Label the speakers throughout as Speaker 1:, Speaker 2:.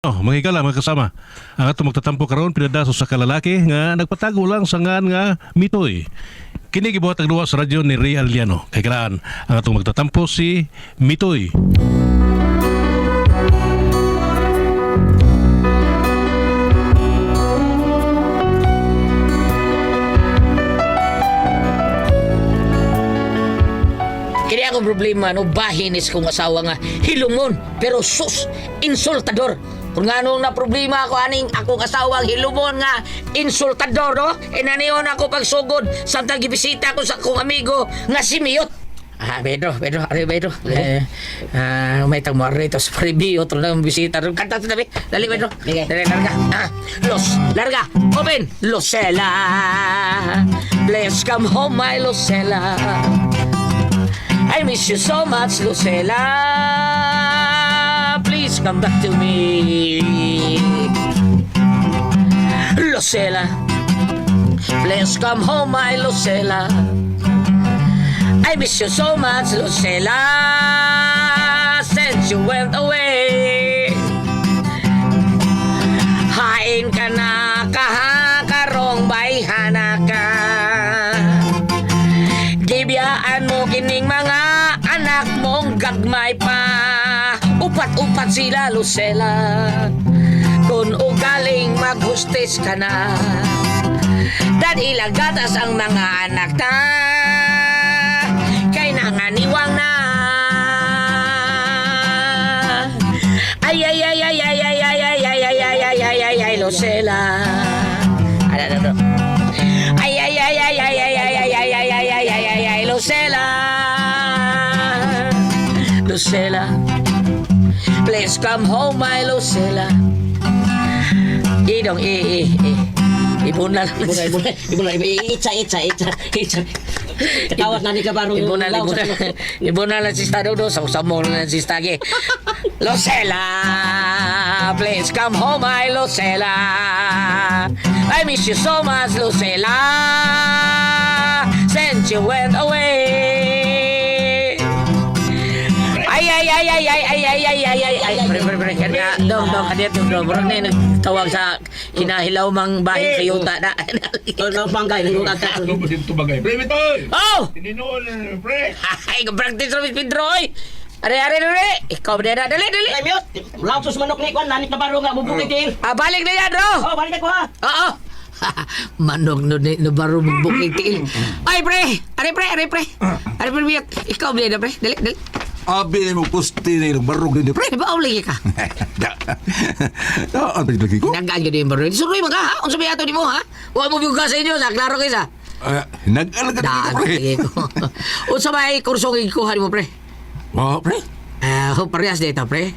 Speaker 1: Oh, mga higala, mga kasama. Ang atong magtatampo karon pinadaso sa kalalaki nga nagpatago lang sa ngan nga mitoy. Kini gibuhat ang duwa sa radyo ni Ray Aliano. Kay kalaan, ang atong magtatampo si Mitoy.
Speaker 2: Kini akong problema no bahin is kong asawa nga hilumon pero sus insultador. Kung nga nung na problema ako aning akong asawa ang hilumon nga insultador no, inaniyon ako pagsugod samtang gibisita ko sa akong amigo nga si Miyot. Ah, Pedro, Pedro, ari Pedro. Eh, may tang mo rito sa preview otro na bisita. Kanta sa tabi. Dali Pedro. Dali larga. Ah, los, larga. Open. Lucela. Please come home my Lucela. I miss you so much, Lucela. Please come back to me. Lucela. Please come home, my Lucela. I miss you so much, Lucela. Since you went away. Hain ka na kahakarong bayhana ka. Gibiyaan mo kining mga anak mong gagmay pa. Upat-upat sila, Lucela. Kung ugaling maghustis ka na. Dahil gatas ang mga anak ta. Kay nanganiwang na. Ay, ay, ay, ay, ay, ay, ay, ay, ay, ay, ay, ay, ay, ay, ay, Lucela. Ano, ano, ano? Ay, ay, ay, ay, ay, ay, ay, ay, ay, ay, ay, ay, ay, ay, ay, Lucela. Lucela. Please come home, my Lucela. Idong, i, i, i. Ibunal.
Speaker 3: Ibuna, ibuna, ibuna, ibuna, itsa, itsa, itsa, itsa. Katawat na ni ka barong
Speaker 2: Ibunal, ibunal. Ibunal ang sista do, sa usamo na ang sista ge. Lucela, please come home, my Lucela. I miss you so much, Lucela. Since you went away. Ay, ay, ay, ay, ay, ay, ay, ay, ay, ay, ay. Pre, pre, pre, kaya dong, dong, kaya dong, dong. Murag na yung nagtawag sa kinahilaw mang bahin sa yuta na.
Speaker 3: Ano panggay nang utak.
Speaker 4: Ano ba dito bagay? Pre, Mitoy!
Speaker 2: Oh!
Speaker 4: Tininoon, eh, pre!
Speaker 2: Ay, practice Robin Pedro, oy! Are, are, are! Ikaw ba na? Dali, dali!
Speaker 3: Ay mute. Lausos manok ni kwan nanik na baro nga bubukit din.
Speaker 2: Ah, balik na yan, bro!
Speaker 3: Oh, balik ako ha.
Speaker 2: Oo! Manok no, no baro bukig tiil. Ay, pre! Are, pre! Are, pre! Are, pre, mute. Ikaw ba na, pre? Dali, dali.
Speaker 5: Abi ni mo pusti ni ng barog din pre.
Speaker 2: Di ba, uli ka?
Speaker 5: Da. Ah, ano lagi ko?
Speaker 2: Nagkaan yun yung baro. Suroy mo ka, ha? Unsa may ato ni mo, ha? Huwag mo biyong ka sa inyo, sa klaro kayo sa.
Speaker 5: Ah, Nag-alaga din
Speaker 2: Daan,
Speaker 5: ko pre.
Speaker 2: sige ko. Unsa may kursong ikuha ni mo, pre?
Speaker 5: Wa pre.
Speaker 2: Ah, parehas dito, pre.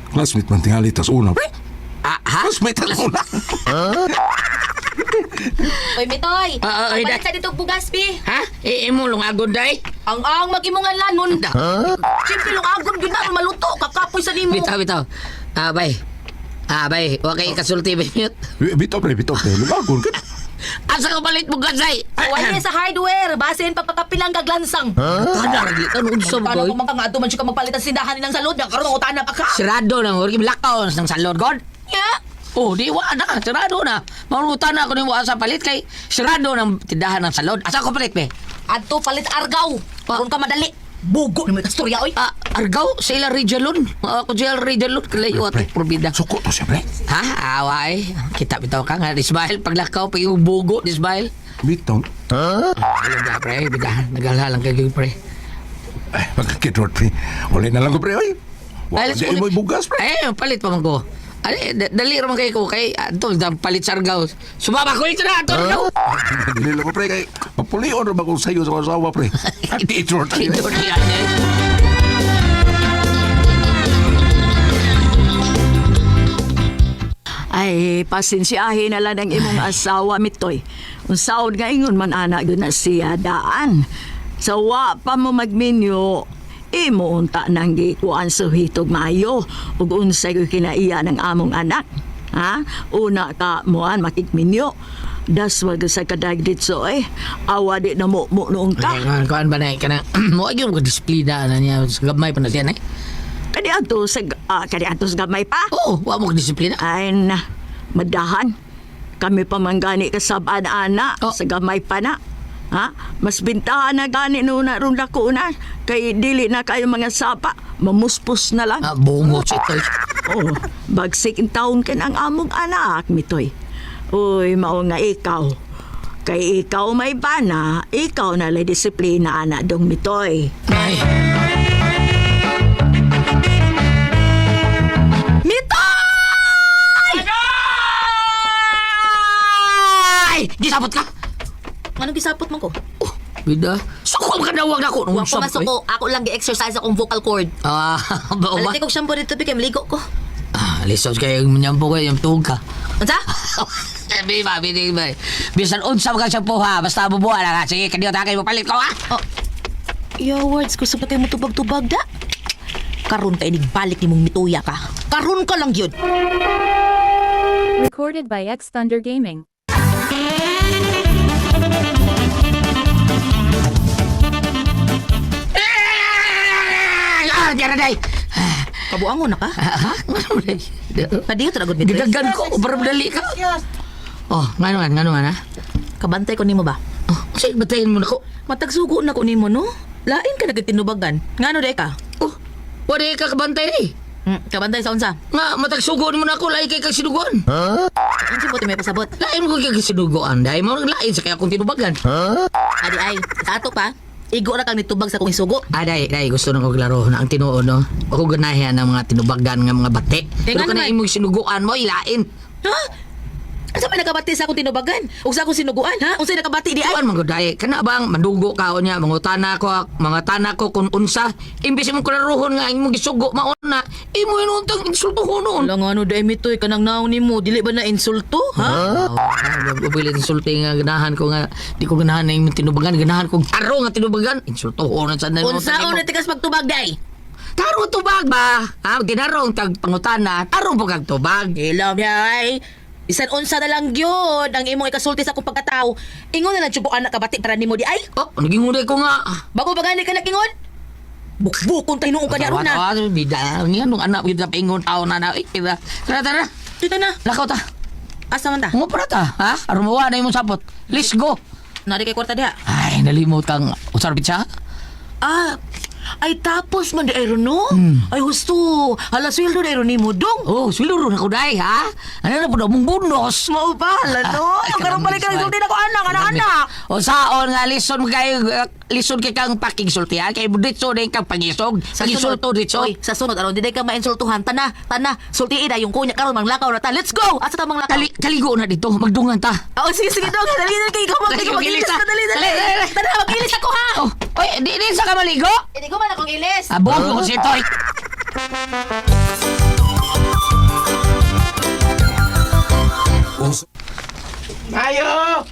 Speaker 5: Classmate man tingali tas una pre.
Speaker 2: Ah, ha?
Speaker 5: Classmate tas una.
Speaker 6: Oy, Mitoy!
Speaker 2: Ah, ah, ay,
Speaker 6: Palit sa dito bugas, bi.
Speaker 2: Ha? Eh, imo lungagon day?
Speaker 6: Ang mag-imungan lanon. Siyempre, lungagon gyud na maluto. Kakapoy sa nimo.
Speaker 2: Bitaw, bitaw. Ah, bay. Ah, bay. Huwag kayo kasulti, bay. Mute.
Speaker 5: Bito pre, bito pre. Lumagon ka.
Speaker 2: Asa ka palit mo gasay?
Speaker 6: Wala sa hardware. Basin pagpakapilang kaglansang.
Speaker 2: Tanar, di ka nung unsa mo,
Speaker 6: Paano
Speaker 2: boy?
Speaker 6: kung man ka nga man siya ka magpalit ang sindahan nilang salod? Nga karon utana pa ka.
Speaker 2: Sirado na, huwag lakaw ng salon, God.
Speaker 6: Ya.
Speaker 2: Oh, di wa na, sirado na. Marutan na ako ni wa sa palit kay sirado ng tindahan ng salon. Asa ko palit, be?
Speaker 6: Adto palit argaw. Karon ka madali. Bugo ni mo istorya oy.
Speaker 2: Ah, Argaw, sa ila Rijalon. Ako sa ila Rijalon, kalayo at probida.
Speaker 5: Suko to siya pre.
Speaker 2: Ha? Away. Kita bitaw ka nga, Ismail, paglakaw, pag yung bugo, Ismail.
Speaker 5: Bito.
Speaker 2: Alam na, pre, bida. Nagalhalang kayo, pre.
Speaker 5: Ay, magkakidrot pre. Wala na lang ko pre oy. Wa
Speaker 2: Ay, let's
Speaker 5: di
Speaker 2: go.
Speaker 5: mo bugas pre.
Speaker 2: Eh, palit pa man ko. Ay, dali raman kayo ko kay ato dang palit sa Argao. Sumama ko ito na ato Argao.
Speaker 5: Dili lang ko pre kay papulion ra ba ko sayo sa asawa pre. Kidrot.
Speaker 2: Ito na yan, eh.
Speaker 7: Ay, pasensyahin na lang ang imong asawa, mitoy. Unsaon nga ingon man ana gyud na siya daan. Sa wa pa mo magminyo, imo unta nang gikuan sa hitog maayo ug unsay gyud kinaiya ng among anak. Ha? Una ka moan makigminyo. Daswag sa kadag ditso eh. Awa di na mo mo noong ka.
Speaker 2: Ay, kuan ba na kana mo gyud ko disiplina na niya sa gamay pa na siya na.
Speaker 7: Kani adto sa kani adto sa gamay pa.
Speaker 2: Oo, wa mo disiplina.
Speaker 7: Ay na, madahan. Kami pa man gani kasabaan ana
Speaker 2: Oh.
Speaker 7: sa gamay pa na. Ha? Mas bintahan na gani no na rong dako na kay dili na kayo mga sapa, mamuspos na lang.
Speaker 2: Ah, bungo si Toy.
Speaker 7: Oh, bagsik ang taon ka ng among anak, mitoy. Uy, mao nga ikaw. Kay ikaw may bana, ikaw na lay disiplina ana dong mitoy.
Speaker 2: Ay,
Speaker 6: Mitoy!
Speaker 2: ay! Gisapot ka!
Speaker 6: Anong gisapot man ko?
Speaker 2: Oh, bida. Suko ka na wag na ko.
Speaker 6: Wa ko masuko. Ako lang gi-exercise akong vocal cord.
Speaker 2: Ah, ba ba?
Speaker 6: Alam ko shampoo dito kay maligo ko.
Speaker 2: Ah, lisod kayo yung nyampo ko, yung tuog ka.
Speaker 6: Unsa?
Speaker 2: Sabi ba, bini ba? Bisan unsa ka siya po ha, basta bubuha lang ha. Sige, kaniyo ta kayo mapalit ko ha.
Speaker 6: Oh. Yo words kusog na kayo mo tubag-tubag da. Karon ka balik nimong mituya ka. Karon ka lang yun.
Speaker 8: Recorded by X Thunder Gaming.
Speaker 2: Ah, diyan na day.
Speaker 6: Kabuangon na ka.
Speaker 2: Ha? Ngano day?
Speaker 6: Padiyo ra gud mitoy.
Speaker 2: Gidagan ko, para madali ka. Oh, ngano nga, ngano nga na?
Speaker 6: Kabantay ko nimo ba?
Speaker 2: Oh, sige, batayin mo na ko.
Speaker 6: Matagsugo na ko nimo no. Lain ka nagtinubagan. Ngano day ka?
Speaker 2: Oh, wala ka kabantay ni.
Speaker 6: Kabantay sa unsa?
Speaker 2: Nga, matagsugo mo na ako, lain kay kag sinuguan.
Speaker 6: Unsa mo may pasabot?
Speaker 2: Lain mo kay kag sinuguan, dahil mo lain sa kaya akong tinubagan.
Speaker 6: Adi ay, sa ato pa. Igo ra kang nitubag sa akong isugo.
Speaker 2: Ah, day, day, gusto na ko klaro na ang tinuod, no? Ako ganahan ng mga tinubagan nga mga bate.
Speaker 6: Eh,
Speaker 2: Pero
Speaker 6: nga
Speaker 2: kana
Speaker 6: naman.
Speaker 2: imong sinuguan mo, ilain.
Speaker 6: Ha? Asa may nakabati sa akong tinubagan? Ug sa akong sinuguan, ha? Unsay nakabati di ay?
Speaker 2: Kuan man gud day, kana bang mandugo ka o niya, mangutana ko, mga tana ko kung unsa, imbes imong klarohon nga imong gisugo mauna, imo inuntang insultuhon noon.
Speaker 6: Wala nga ano dahil mitoy kanang naong nimo dili ba na insulto ha?
Speaker 2: Oh, ubili insulti nga ganahan ko nga di ko ganahan na imong tinubagan, ganahan ko taro nga tinubagan, insultuhon sa na
Speaker 6: Unsaon na tikas pagtubag day?
Speaker 2: Taro tubag ba? Ha, ginarong tag pangutana, tarong po kag tubag.
Speaker 6: Ilaw niya ay. Bisan unsa na lang gyud ang imong ikasulti sa akong pagkatao. Ingon na lang jud ko anak kabati para nimo di ay.
Speaker 2: Oh, naging unday ko nga.
Speaker 6: Bago ba gani ka nakingon? Bukbukon tayo noong kanya ron na.
Speaker 2: Tawa, bida. Nga nung anak bida paingon tao na na. Eh, tara, tara, tara.
Speaker 6: Tita na.
Speaker 2: Lakaw ta.
Speaker 6: Asa man ta?
Speaker 2: Ngupra ta, ha? Arumawa na imong sapot. Let's go.
Speaker 6: Nari kay kwarta diha.
Speaker 2: Ay, nalimot kang usar pitsa.
Speaker 6: Ah, ay tapos man di ay ron, no? Ay husto. Hala sweldo di ay ron nimo dong.
Speaker 2: Oh, sweldo na ko dai, ha? Ano na po daw mong bonus?
Speaker 6: Mao ba hala no?
Speaker 2: Ay,
Speaker 6: Karon pala ka nagsulti na ko anak, anak, anak.
Speaker 2: O saon nga lison kay lison kay kang pakigsultihan kay ditso din kang pangisog. Pangisulto ditso.
Speaker 6: Oy, sa sunod aron di ka mainsultuhan. Tana, tana, sultiin na yung kunya karon manglakaw na ta. Let's go. Asa ta manglakaw?
Speaker 2: Kali, kaligo na dito, magdungan ta.
Speaker 6: Oh, sige, sige, dong. Dali, dali, kay ikaw,
Speaker 2: Dali,
Speaker 6: ikaw,
Speaker 2: mag-ilis
Speaker 6: mag-ilis
Speaker 2: ta.
Speaker 6: ka, dali, dali.
Speaker 2: Dali, dali, dali.
Speaker 6: Tana, mag-ilis ako, ha?
Speaker 2: Oh, oy, di di sa ka maligo?
Speaker 6: Hindi ko man akong ilis.
Speaker 2: Abog ko si Toy.
Speaker 4: Mayo!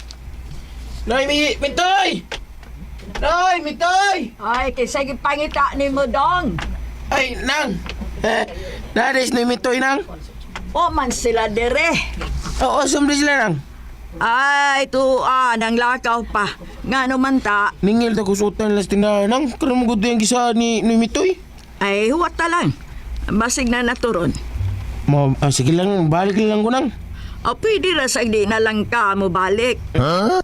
Speaker 4: Noy, mi, Mitoy! Noy, Mitoy!
Speaker 7: Ay, kaysa gipangita nimo dong.
Speaker 4: Ay, nang! Eh, naris ni Mitoy, nang?
Speaker 7: O man sila dire.
Speaker 4: Oo, sumli sila, nang.
Speaker 7: Ay, tuan ang lakaw pa. Nga naman ta,
Speaker 4: Ningil ta kusutan las tindahan, nang. Karon mo gud yung gisa ni Mitoy.
Speaker 7: ay huwat ta lang. Basig na naturon.
Speaker 4: Ma, ah, sige lang, balik lang ko, nang.
Speaker 7: O pwede ra sa di na lang ka mo balik.
Speaker 4: Ha?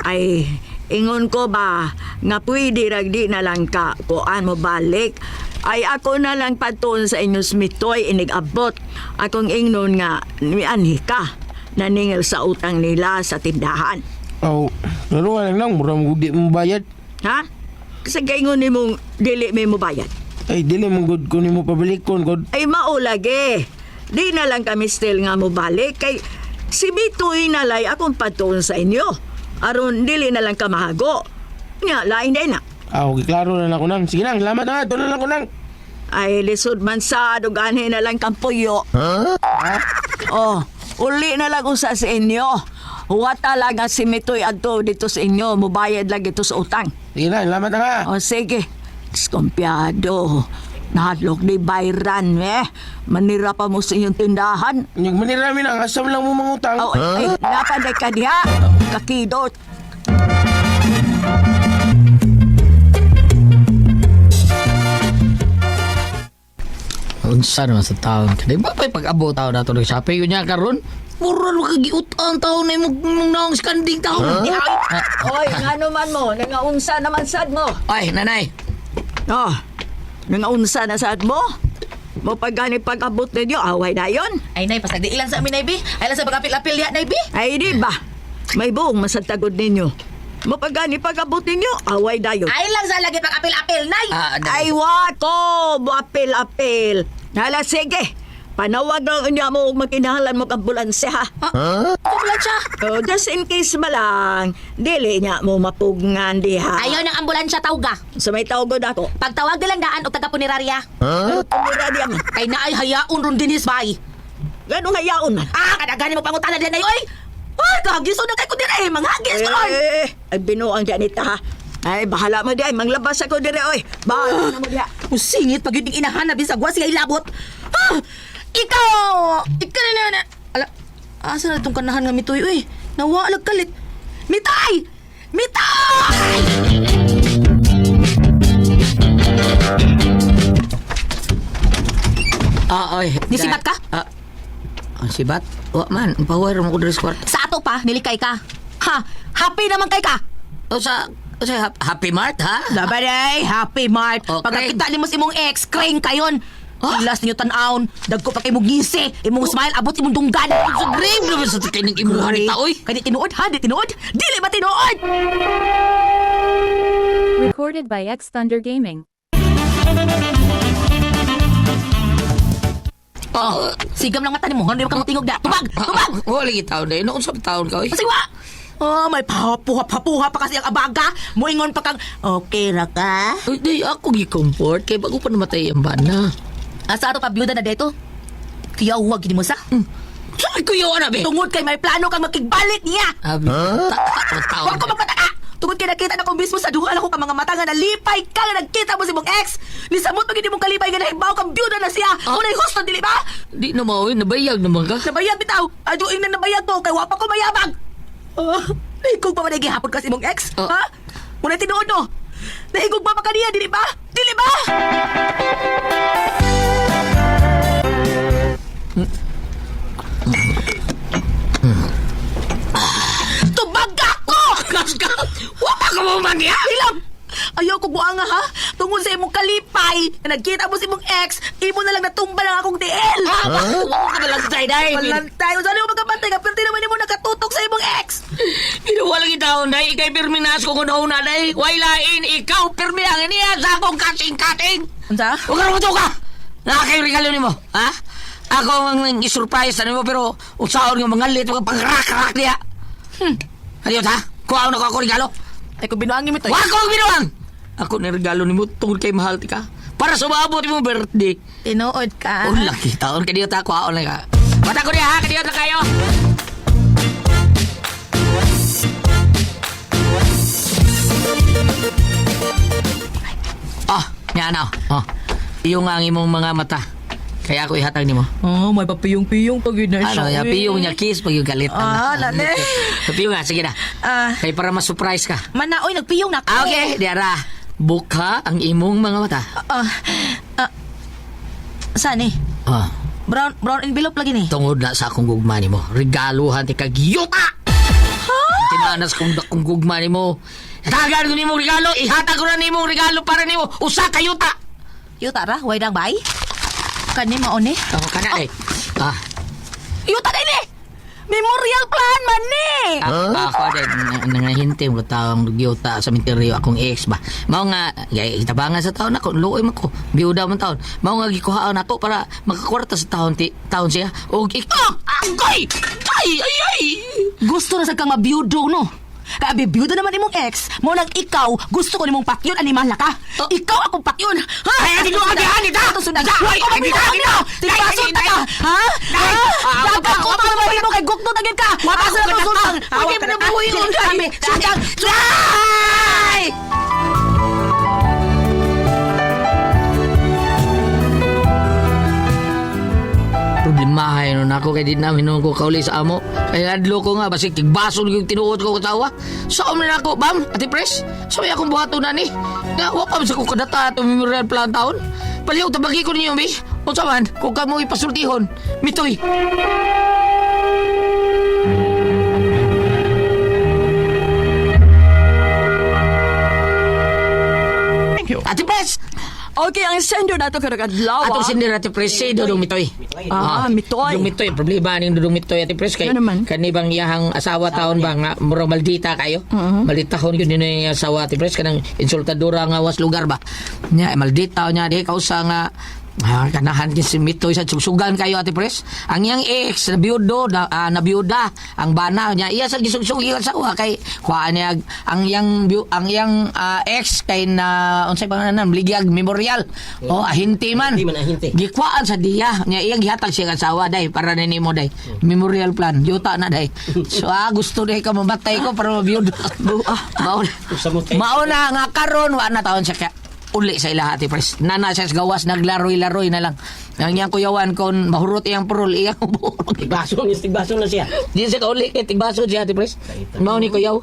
Speaker 7: Ay, ingon ko ba nga pwede ra di na lang ka kuan mo balik. Ay ako na lang patuon sa inyong smitoy inigabot. Akong ingnon nga mianhi ka naningil sa utang nila sa tindahan.
Speaker 4: Oh, laro lang nang, mura mo gud di mo bayad.
Speaker 7: Ha? Kasi kaingon nimong dili may mo bayad.
Speaker 4: Ay, dili mo gud ko nimo pabalikon gud.
Speaker 7: Ay mao lagi. Di na lang kami still nga mo balik kay si Bitoy nalay akong patuon sa inyo. Aron dili na lang ka mahago. Nga lain din na.
Speaker 4: Ah, okay, klaro na lang ko nang. Sige nang, salamat na. Ito na lang ko nang.
Speaker 7: Ay lisod man sa duganhe na lang kang puyo. Oh, uli na lang usa sa inyo. Huwa talaga si Mitoy adto dito sa inyo, mubayad lang ito sa utang.
Speaker 4: Sige nang, salamat na nga.
Speaker 7: O sige, diskumpiyado. Nahadlok ni Byron, eh. Manira pa mo sa inyong tindahan.
Speaker 4: Yung manirami nang, asam lang mo mangutang.
Speaker 7: Oh, ay, ay, napaday ka diha. Kakidot.
Speaker 2: Unsa naman sa taon ka? Di ba pa'y pag-abot taon na ito nag-shopping yun niya karon? Mura na kagiutan taon na imong imong naong skanding taon.
Speaker 7: Oy, ngano man mo? Nangaunsa naman sad mo?
Speaker 2: Ay, nanay.
Speaker 7: Oh, nangaunsa na sad mo? Mo pag gani pag-abot ninyo, away na yon.
Speaker 6: Ay, nay, pasag di ilan sa amin, nay, bi. Ay lang sa pag-apil-apil diha, nay, bi.
Speaker 7: Ay, di ba? May buong masagtagod ninyo. Mo pag gani pag-abot ninyo, away dayon.
Speaker 6: Ay lang sa lagi pag-apil-apil, nay.
Speaker 2: Ah,
Speaker 7: Ay, wako! Apil-apil. Hala, sige. Panawag lang unya mo og magkinahanglan mo ambulansya, ha?
Speaker 6: Ambulansya.
Speaker 7: Oh, just in case ba lang, dili niya mo mapugngan diha.
Speaker 6: Ayaw ng ambulansya tawga.
Speaker 7: Sa may tawagod ako.
Speaker 6: Pagtawag nilang daan og taga punerarya.
Speaker 7: Huh? Tumira diya man.
Speaker 6: Kay naay hayaon ron dinis bay.
Speaker 7: Ganong hayaon man.
Speaker 6: Ah, kadagani mo pangutana diha nay oy. Ay, kahagiso na kay ko dire, manghagis ko ron.
Speaker 7: Eh, ay binuang diya nita ha. Ay, bahala mo diya. Manglabas ako dire, oy. Bahala na mo diya.
Speaker 6: Usingit pag yun inahan na bisag wa siya ilabot. Ah, ikaw, ikaw na na. Ala, asa na itong kanahan nga mitoy uy? Nawa lag kalit. Mitay! Mitay!
Speaker 2: Ah, oy.
Speaker 6: Nisibat ka?
Speaker 2: Ah, ang sibat? Wa man, power mo ko diri sa kwarto.
Speaker 6: Sa ato pa, nilikay ka. Ha, happy naman kay ka.
Speaker 2: O sa, o sa Happy Mart, ha?
Speaker 6: Dapat ay, happy Mart.
Speaker 2: Oh,
Speaker 6: Pagkakita ni mo sa imong ex, kring kayon. Ilas ninyo tan-aon, dagko pa kay mong ngisi, imong smile, abot imong dunggan.
Speaker 2: Sa grave naman sa kining imuha ni taoy.
Speaker 6: Kay di tinuod ha, di tinuod. Dili ba tinuod?
Speaker 8: Recorded by X Thunder Gaming.
Speaker 2: Oh,
Speaker 6: Sigam lang mata nimo, hindi ka matingog da. Tubag, tubag.
Speaker 2: Wala lagi taon na yun. Noon sa taon ka, oy.
Speaker 6: Pasiwa! Oh, may papuha-papuha pa kasi ang abaga. Muingon pa kang, okay ra ka?
Speaker 2: Uy, di ako gi-comfort kay bago pa namatay ang bana.
Speaker 6: Asa ato pa byuda na dito? Kuya, huwag gini mo sa.
Speaker 2: Sabi ko yun, abi.
Speaker 6: Tungod kay may plano kang makigbalik niya.
Speaker 2: Abi, ta taon.
Speaker 6: Huwag ko magpataka! Tungod kay nakita na kong mismo sa duha ko ka mga mata nga nalipay ka nga nagkita mo si mong ex. Nisamot pag hindi mong kalipay nga nahibaw kang byuda na siya.
Speaker 2: Ah.
Speaker 6: Unay husto, dili ba?
Speaker 2: Di na mao, nabayag naman ka.
Speaker 6: Nabayag bitaw. Adyo ing nabayag to kay wa pa ko mayabang. Ah, nahigog pa man gihapon ka sa imong ex?
Speaker 2: Ah.
Speaker 6: Ha? Unay tinuod no. Nahigog pa pa kaniya, dili ba? Dili ba? Tubag ka ako!
Speaker 2: Kas ka! Wa pa ka mo man niya!
Speaker 6: Hilam! Ayaw ko buanga ha! Tungod sa imong kalipay, na nagkita mo sa imong ex, imo na lang natumba lang akong tiil!
Speaker 2: Ah, wa ka balantay dai.
Speaker 6: Malantay! Saan mo magkabantay ka? Pero naman mo nakatutok sa imong ex!
Speaker 2: Ginawa lagi taon dai, ikay pirmi nas kung una dai. Way lain, ikaw pirmi ang niya sa akong kating-kating.
Speaker 6: Unsa?
Speaker 2: Huwag ka na ka! Nakakay regalo nimo, ha? Ako ang i-surprise na nimo pero usaon nga mga lit, mga pagrak-rak niya. Adios ha? Kuha na ko ako regalo.
Speaker 6: Ay kung binuangin mo ito.
Speaker 2: Wa ko ang binuang! Ako ni regalo nimo tungod kay mahal ti ka. Para sumabot imong birthday.
Speaker 6: Tinuod ka.
Speaker 2: Oh, laki taon kadiyo ta kuhaon lang ka. Mata ko niya ha, kadiyo na kayo. Ah, niya na. Oh. Iyong ang imong mga mata. Kaya ako ihatag nimo.
Speaker 6: Oh, may papiyong-piyong pag yun na
Speaker 2: Ano, ya piyong niya kiss pag yung galit.
Speaker 6: Ah, lali.
Speaker 2: Piyong nga, sige na.
Speaker 6: Ah.
Speaker 2: Kay para ma-surprise ka.
Speaker 6: Mana, oy, nagpiyong na ako.
Speaker 2: Ah, okay, diara. Buka ang imong mga mata.
Speaker 6: Ah, ah, saan eh?
Speaker 2: Ah.
Speaker 6: Brown, brown envelope lagi ni.
Speaker 2: Tungod na sa akong gugma nimo. Regaluhan ti kag yuta. Tinanas kong dakong gugma nimo. Tagan ko nimo regalo, ihatag ko na nimo regalo para nimo usa ka yuta.
Speaker 6: Yuta ra, way dang bay. Kani mao ni.
Speaker 2: Oh, kana eh. Ah,
Speaker 6: Yuta na ini. Memorial plan man ni.
Speaker 2: Ako din nangahinte mo tawang yuta sa minteryo akong ex ba. Mao nga gay tabangan sa taon ako, luoy man ko. Biyuda man taon. Mao nga gikuhaon ako para makakwarta sa taon ti taon siya. Og ikaw, angkoy! Ay ay ay.
Speaker 6: Gusto na sa kang mabiyudo no. Kaabi biyudo naman imong ex, mo nang ikaw gusto ko nimong pakyon animal na ka.
Speaker 2: Oh.
Speaker 6: Ikaw akong pakyon. Ha?
Speaker 2: Ay, adi ko, adi, adi, da!
Speaker 6: Ato sundan.
Speaker 2: Da!
Speaker 6: Ay,
Speaker 2: Ay, adi, da, adi, da!
Speaker 6: Tigbasot
Speaker 2: Ay,
Speaker 6: ta ka. Ha?
Speaker 2: Ay,
Speaker 6: Ha?
Speaker 2: ah,
Speaker 6: Dagan ko
Speaker 2: wapa,
Speaker 6: pa naman mo kay gugto na gyud ka.
Speaker 2: Wapa
Speaker 6: Asa
Speaker 2: ko
Speaker 6: na to
Speaker 2: ka
Speaker 6: sundang?
Speaker 2: na. Wag
Speaker 6: Awak
Speaker 2: na buhi ko, day.
Speaker 6: Kami, sundang. Ay!
Speaker 2: Problemahay nun ako kay di namin nung ko kauli sa amo. Kay adlo ko nga basig tigbasol yung tinuod ko katawa. Sa man ako, bam, ati pres. Sa may akong buhaton na ni. Nga wa pa man sa ko kadata ato memorial plan taon. Paliw tabagi ko ninyo bi. Unsa man kung kamo ipasultihon, mitoy.
Speaker 5: Thank you.
Speaker 2: Ate Pres!
Speaker 7: Okay, ang sender nato karong adlaw.
Speaker 2: Atong sender Ate Pres, si Dudong Mitoy.
Speaker 7: Ah, Mitoy.
Speaker 2: Dudong Mitoy, problema ning Dudong Mitoy Ate Pres kay
Speaker 7: Ano naman?
Speaker 2: kani bang iyahang asawa taon ba nga murag maldita kayo? Malditahon gyud ni iyang asawa Ate Pres kanang insultadora nga was lugar ba. Nya eh, maldita nya di kausa nga kanahan gyud si Mitoy sa sugsugan kayo Ate Pres. Ang iyang ex na biyudo na, na biyuda ang bana niya iya sa gisugsug iyang asawa kay kuhaan niya ang iyang ang iyang ex kay na unsay pangalan ligyag memorial. Oh, ahinti man.
Speaker 3: Ahinti man, ahinti.
Speaker 2: Gikuhaan sa diya niya iyang gihatag siya ang asawa day para ni nimo day. Memorial plan yuta na day. So gusto day ka mamatay ko para mabiyudo. Mao
Speaker 3: Usa mo kay-
Speaker 2: mao na nga karon wa na taon siya kaya uli sa ilaha Ate Pres. Nana siya sa gawas naglaroy-laroy na lang. Ang iyang kuyawan kon mahurot iyang parol iyang buot.
Speaker 3: Tigbaso, tigbaso na siya.
Speaker 2: Di siya kauli kay tigbaso siya Ate Pres. Mao ni kuyaw.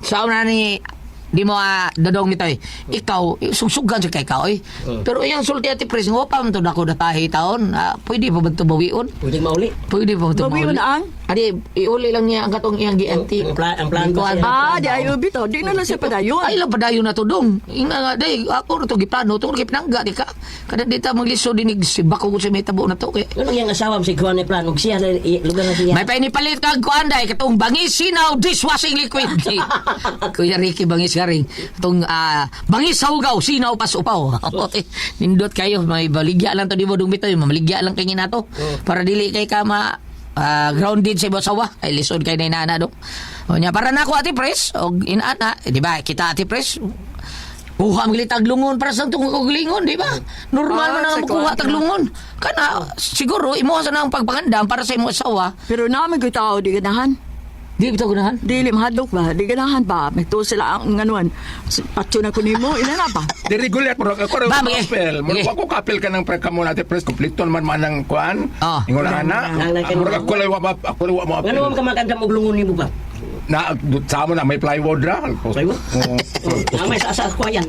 Speaker 2: Sa una ni di mo dodong nito eh. Ikaw, sugsugan siya kay ka, oy. Pero iyang sulti Ate Pres, nga pa man to nako datahi taon. Pwede pa ba ito bawion?
Speaker 3: Pwede mauli.
Speaker 2: Pwede pa ba ito
Speaker 7: Bawion
Speaker 2: mauli?
Speaker 7: ang?
Speaker 2: Adi, iuli lang niya ang katong iyang gianti.
Speaker 3: Ang plan ba siya?
Speaker 7: Di ayo bitaw. Di na lang siya padayon.
Speaker 2: Ay lang padayon na to dong. Ina nga day ako ra to giplano to gipnangga di ka. Kada di ta maglisod dinig si bako ko sa may tabo na to kay.
Speaker 3: Ano yung asawa mo si Juan ni plan? Ug siya, lugar na siya.
Speaker 2: May painipalit kag kuan day katong bangis sinaw dishwashing liquid. Kuya Ricky bangis garing. Katong bangis sa hugaw sinaw pas upaw. Apote nindot kayo may baligya lang to di mo dong bitaw mamaligya lang kay nato para dili kay ka ma grounded sa ibasawa ay lisod kay na inana do. O nya para nako Ate Pres og inana, eh, di ba kita Ate Pres Kuha ang taglungon para sa itong kagalingon, di ba? Normal man
Speaker 7: Ah,
Speaker 2: ang
Speaker 7: sa
Speaker 2: makuha
Speaker 7: kuha.
Speaker 2: taglungon. Kana, siguro, imuha sa na ang pagpangandam para sa imong asawa.
Speaker 7: Pero naman ko tao, di ganahan.
Speaker 2: Di ba ito ganahan?
Speaker 7: Dili mahadlok ba? Di ganahan ba? Magtuo sila ang nganuan. Patyo na ko nimo, ina na ba?
Speaker 5: Di regular pero ako rin
Speaker 2: Ba, okay.
Speaker 5: kapel. Murag
Speaker 2: Okay.
Speaker 5: ako kapel ka ng preka mo natin pres kompleto naman man ang kuan.
Speaker 2: Ah.
Speaker 5: Ingon na ana.
Speaker 3: Nang- nang-
Speaker 5: Murag ako lay wa ako lay wa mo apel.
Speaker 3: Ano man ka magandam og lungon nimo ba?
Speaker 5: Na sa mo na may plywood ra.
Speaker 3: Plywood?
Speaker 5: Oo.
Speaker 3: Ah, may sa ko yan.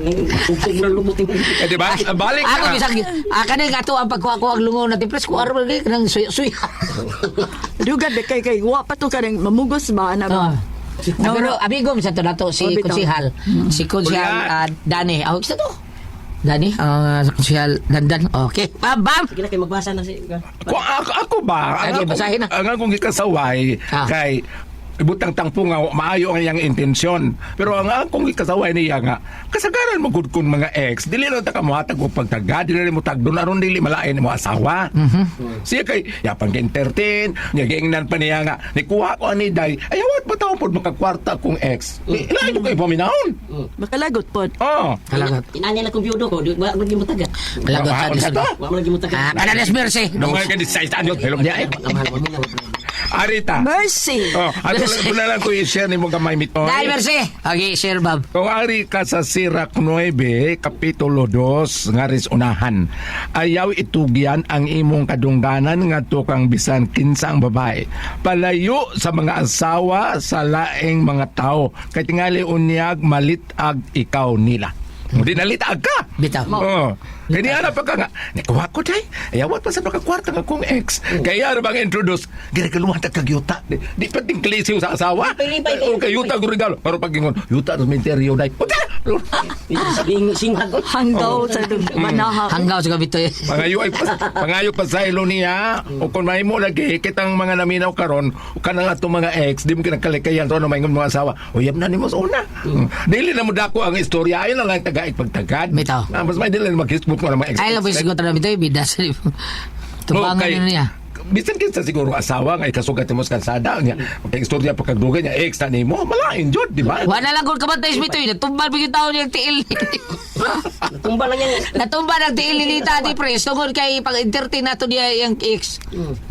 Speaker 3: Ugtog na lumot nimo.
Speaker 5: Eh di ba? Balik
Speaker 2: Ako
Speaker 5: ka.
Speaker 2: bisag kaning ato ang pagkuha-kuha ang lungon natin pres kuha ra lagi kanang suya-suya.
Speaker 7: Dugad ba kay kay wa pa to kanang mamugos ba na ba?
Speaker 2: Ah. Pero amigo sa to nato si
Speaker 7: Oh, bitaw.
Speaker 2: Konsihal. Si Konsihal
Speaker 5: Ulian.
Speaker 2: Dani. Ah, isa to. Dani, Konsihal Dandan. Okay. Bam bam.
Speaker 3: Sige na kay magbasa na si.
Speaker 5: Ko ako ba?
Speaker 2: Ay, basahin na.
Speaker 5: Ang akong gikasaway kay ibutang tangpo nga maayo ang iyang intensyon. Pero ang akong gikasaway niya nga kasagaran mo gud kun mga ex dili na ta ka mohatag og pagtaga dili na mo tagdon aron dili malain mo asawa. Siya kay yapang entertain, niya giingnan pa niya nga nikuha ko ani day. Ay awat ba taon pod makakwarta akong ex. Lain ko kay paminahon.
Speaker 7: Makalagot pod.
Speaker 5: Oh.
Speaker 2: Kalagot.
Speaker 3: Inanya na kong biyudo ko, di wa lagi mo taga.
Speaker 2: Kalagot sa
Speaker 5: Wa-
Speaker 2: lisod.
Speaker 3: Wa mo lagi mo taga.
Speaker 2: Kanadas mercy.
Speaker 5: Nung ka di sa ano hello niya. eh. Arita.
Speaker 7: Mercy.
Speaker 5: Oh, ato lang ko na lang ko i-share nimo gamay mitoy.
Speaker 2: Dahil mercy. Okay, Sir Bob.
Speaker 5: Kung ari ka sa Sirak 9, Kapitulo 2, ngaris unahan, ayaw itugyan ang imong kadungganan ngadto kang bisan kinsa ang babae. Palayo sa mga asawa sa laing mga tao, kay tingali unyag malitag ikaw nila. Di nalitag ka.
Speaker 2: Bitaw.
Speaker 5: Oo. Kaya niya na pa ka nga, nakuha ko day. Ayawat pa sa makakwarta nga kong ex. Kaya ano bang introduce? Giregaluhan ta kag yuta. Di pa ting klisiw sa asawa.
Speaker 3: Lipay, lipay,
Speaker 5: O kay yuta ko regalo. Pero pag ingon, yuta sa menteryo day. Puta!
Speaker 3: Sing singhag.
Speaker 7: Hanggaw sa manaha.
Speaker 2: Hanggaw sa gabi to eh.
Speaker 5: Pangayo ay pangayo pa sa ilo niya. O kung mahimo lagi kitang mga naminaw karon, o kanang atong mga ex, di mo kinakalikayan to ano maingon mga asawa. Uyab na nimo sa una. Dili na mo dako ang istorya ayon na lang taga pagtagad.
Speaker 2: Bitaw.
Speaker 5: Mas may dili na maghisgot mo na mga ex.
Speaker 2: Ay, lang po siguro na bitaw, bida sa Tubangan
Speaker 5: Okay.
Speaker 2: na niya.
Speaker 5: Bisan kinsa siguro asawa nga ikasugat mo sa kalsada niya. Magka-istorya pa kagdugay niya ex na nimo, malain jud, di ba?
Speaker 2: Wala lang kung kabantay sa bitaw, natumbal pa yung tao niyang tiil.
Speaker 3: Tumba lang yan.
Speaker 2: Natumba ng tiil ni Nita Ate Pres tungkol kay pag-entertain nato niya yung ex.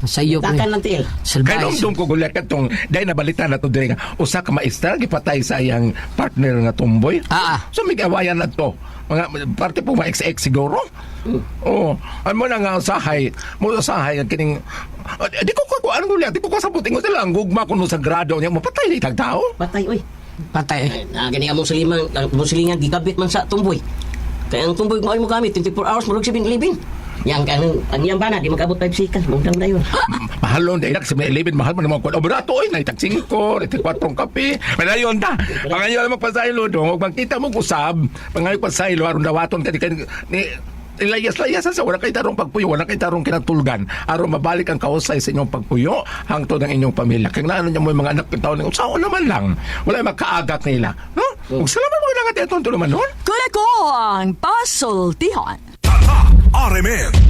Speaker 2: Sa iyo, pre.
Speaker 3: Takan ng tiil.
Speaker 5: Kay
Speaker 2: Salbay.
Speaker 5: dumdum ko gulat katong dahil nabalita na to diri nga usa ka maestra gipatay sa iyang partner nga tumboy.
Speaker 2: Ah, ah.
Speaker 5: So may awayan na to. Mga parte po mga XX siguro. Oo. Ano na nga usahay, mo usahay ang kining di ko ko ano gulat, di ko kasabot ingon sila ang gugma kuno sa grado niya mapatay ni tag tao.
Speaker 3: Patay oy.
Speaker 2: Patay.
Speaker 3: Na gani among silingan, ang among silingan gikabit man sa tumboy. Kaya ang tumboy mo ay mo gamit 24 hours murag 7-Eleven. Yang ang iyang bana di magabot 5 seconds, mungdang dayon.
Speaker 5: Mahalon dahil sa 11 mahal man naman ko. O barato oy, naitag 5, naitag 4 kape. Madayon ta. Pangayo lang magpasaylo dong, ug magkita mo usab, pangayo pasaylo aron dawaton kay ni ilayas-layas sa wala kay tarong pagpuyo, wala kay tarong kinatulgan aron mabalik ang kausay sa inyong pagpuyo hangtod ang inyong pamilya. Kay naano niya mo yung mga anak ng taon usaon naman lang. Wala makaagak nila. No? Ug salamat mo lang at naman nun.
Speaker 7: Kuna ko ang pasultihan.
Speaker 9: Tatak RMN.